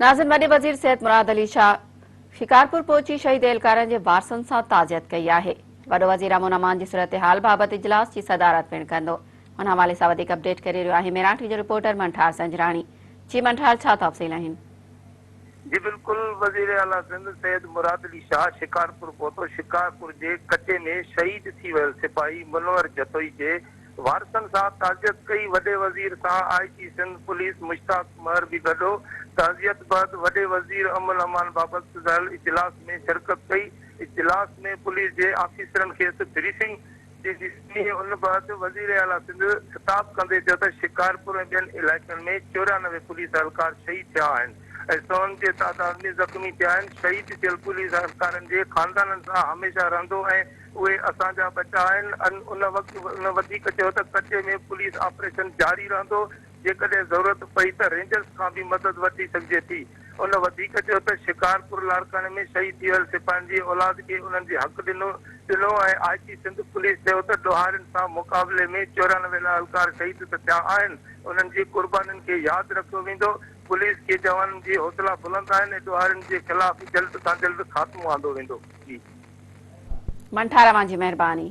ناظم وڏي وزير سيد مراد علي شاهه شڪارپور پهچي شهيد اهلڪارن جي وارثن سان تعزيت ڪئي آهي. وڏو وزير امن امان جي صورتحال بابت اجلاس جي صدارت پڻ ڪندو. ان حوالي سان وڌيڪ اپڊيٽ ڪري رهيو آهي ميران ٽي جو رپورٽر منٺار سنجراڻي. جي منٺار ڇا تفصيل آهن؟ جي بلڪل وزير اعليٰ سنڌ سيد مراد علي شاهه شڪارپور پهتو، شڪارپور جي ڪچي ۾ شهيد ٿي ويل سپاهي منور جتوئي جي وارثن سان تعزيت ڪئي، وڏي وزير سان آء جي سنڌ پوليس مشتاق مهر به گڏ هو، تعزيت بعد وڏي وزير امن امان بابت سڏايل اجلاس ۾ شرڪت ڪئي، اجلاس ۾ پوليس جي آفيسرن کيس بريفنگ ڏني، ان بعد وزير اعليٰ سنڌ خطاب ڪندي چيو ته شڪارپور ۽ ٻين علائقن ۾ 94 پوليس اهلڪار شهيد ٿيا آهن ۽ سون جي تعداد ۾ زخمي ٿيا آهن، شهيد ٿيل پوليس اهلڪارن جي خاندانن سان هميشه رهندو ۽ اهي اسان جا ٻچا آهن. ان وقت هن وڌيڪ چيو ته ڪچي ۾ پوليس آپريشن جاري رهندو، جيڪڏهن ضرورت پئي ته رينجرز کان به مدد وٺي سگهجي ٿي. هن وڌيڪ چيو ته شڪارپور لاڙڪاڻي ۾ شهيد ٿي ويل سپاهين جي اولاد کي انهن جي حق ڏنو ڏنو ۽ آء جي سنڌ پوليس چيو ته ڏوهارين سان مقابلي ۾ 94 اهلڪار شهيد ته ٿيا آهن، انهن جي قربانين کي ياد رکيو ويندو، پوليس کي جوانن جي حوصلا بلند آهن ۽ ڏوهارين جي خلاف جلد کان جلد خاتمو آندو ويندو. جي. منٺار اوهان جي مهرباني.